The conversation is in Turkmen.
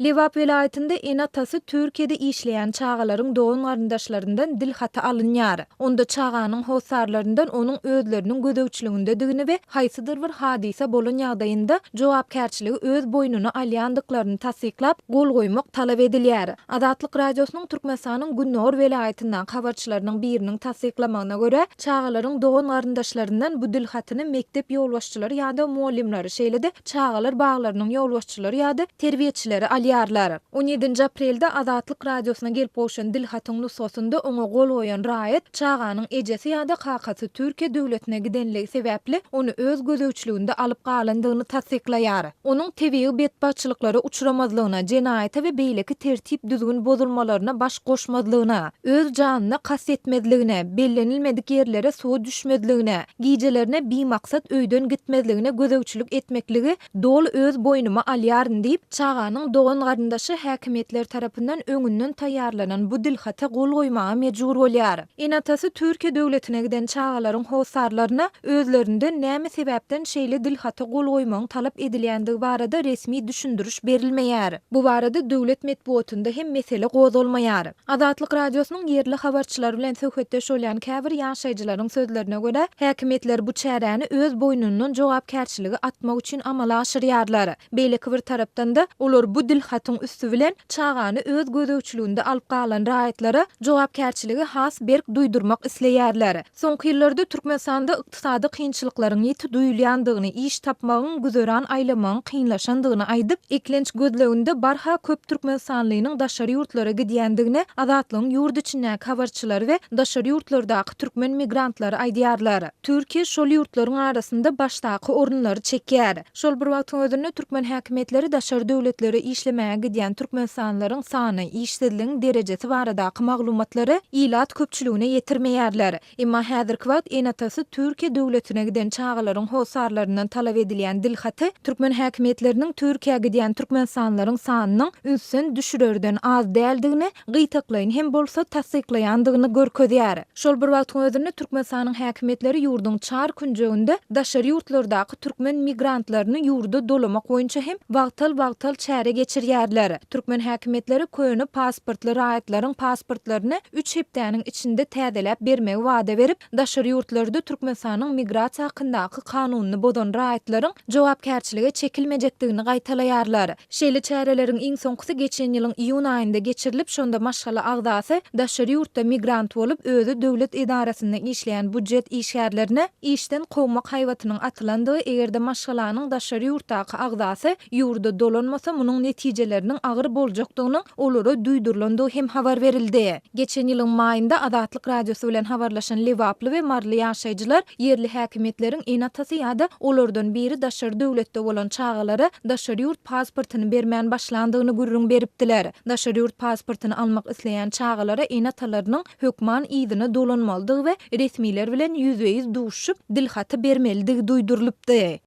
Lebap welaýatynda ene-atasy Türkiýede işleýän çagalaryň dogan-garyndaşlaryndan dil haty alynýar. Onda çaganyň hossarlaryndan onuň özleriniň gözegçiligindedigini we haýsydyr bir hadysa bolan ýagdaýynda jogapkärçiligi öz boýnuna alýandyklaryny tassyklap, gol goýmak talap edilýär. Azatlyk Radiosynyň Türkmenistanyň gündogar welaýatyndaky habarçylarynyň biriniň tassyklamagyna görä, çagalaryň dogan-garyndaşlaryndan bu dil hatyny mekdep ýolbaşçylary ýa-da mugallymlary, şeýle-de çagalar baglarynyň ýolbaşçylary ýa-da terbiýeçileri alýarlar. On ýedinji aprelde Azatlyk Radiosyna gelip gowşan dilhatyň nusgasynda oňa gol goýan raýat çaganyň ejesi ýa-da kakasy Türkiýe döwletine gidenligi sebäpli ony öz gözegçiliginde alyp galandygyny tassyklaýar. Onuň tebigy betbagtçylyklara uçramazlygyna, jenaýata we beýleki tertip-düzgün bozulmalaryna baş goşmazlygyna, öz janyna kast etmezligine, bellenilmedik ýerlere suwa düşmezligine, gijelerine bimaksat öýden gitmezligine gözegçilik etmekligi doly öz boýnuma alýaryn diýip, çaganyň dogan-garyndaşy häkimiýetler tarapyndan öňünden taýýarlanan bu dilhata gol goýmaga mejbur bolýar. Ene-atasy Türkiýe döwletine giden çagalaryň hossarlaryna özlerinden näme sebäpden şeýle dilhata gol goýmagyň talap edilýändigi barada resmi düşündiriş berilmeýär. Bu barada döwlet metbugatynda hem mesele gozgalmaýar. Azatlyk Radiosynyň ýerli habarçylary bilen söhbetdeş bolýan käbir ýaşaýjylaryň sözlerine görä, häkimiýetler bu çäräni öz boýnundan jogapkärçiligi atmak üçin amala aşyrýarlar. Beýleki bir tarapdan-da, olar bu dilhatyň üsti bilen çagany öz gözegçiliginde alyp galan raýatlara jogapkärçiligi has berk duýdurmak isleýärler. Soňky ýyllarda Türkmenistanda ykdysady kynçylyklaryň ýiti duýulýandygyny, iş tapmagyň, güzeran aýlamagyň kynlaşandygyny aýdyp, eklenç gözleginde barha köp türkmenistanlynyň daşary ýurtlara gidýändigini Azatlygyň ýurt içindäki habarçylary we daşary ýurtlardaky türkmen migrantlary aýdýarlar. Türkiýe şol ýurtlaryň arasynda başdaky orunlary çekýär. Şol bir wagtyň özünde türkmen häkimiýetleri daşary döwletlere işlemäge gidýän türkmenistanlylaryň sany, işsizligiň derejesi baradaky maglumatlary ilat köpçüligine ýetirmeýärler. Emma häzirki wagt ene-atasy Türkiýe döwletine giden çagalaryň hossarlaryndan talap edilýän dilhaty türkmen häkimiýetleriniň Türkiýä gidýän türkmenistanlylaryň sanynyň ünsden düşürerden az däldigini gytaklaýyn hem bolsa tassyklaýandygyny görkezýär. Şol bir wagtyň özünde Türkmenistanyň häkimiýetleri ýurduň çar künjeginde daşary ýurtlardaky türkmen migrantlaryny ýurda dolamak boýunça hem wagtal-wagtal çäre geçirýärler. Türkmen häkimiýetleri köne pasportly raýatlaryň pasportlaryny üç hepdäniň içinde täzeläp bermegi wada berip, daşary ýurtlarda Türkmenistanyň migrasiýa hakyndaky kanunyny bozan raýatlaryň jogapkärçilige çekilmejekdigini gaýtalaýarlar. Şeýle çäreleriň iň soňkusy geçen ýylyň iýun aýynda geçirilip, şonda maşgala agzasy daşary ýurtda migrant bolup, özi döwlet edarasynda işleýän budjet işgärlerine işden kowmak haýbatynyň atylandygy, eger-de maşgalanyň daşary ýurtdaky agzasy ýurda dolanmasa, munuň netijeleriniň agyr boljakdygynyň olara duýdurylandygy hem habar berildi. Geçen ýylyň maýynda Azatlyk Radiosy bilen habarlaşan lebaply we maryly ýaşaýjylar ýerli häkimiýetleriň ene-atasy ýa-da olardan biri daşary döwletde bolan çagalara daşary ýurt pasportyny bermän başlandygyny gürrüň beripdiler. Daşary ýurt pasportyny almak isleýän çagalara ene-atalarynyň hökman yzyna dolanmalydygy we resmiler bilen ýüzbe-ýüz duşuşyp, dilhaty bermelidigi duýdurylypdy.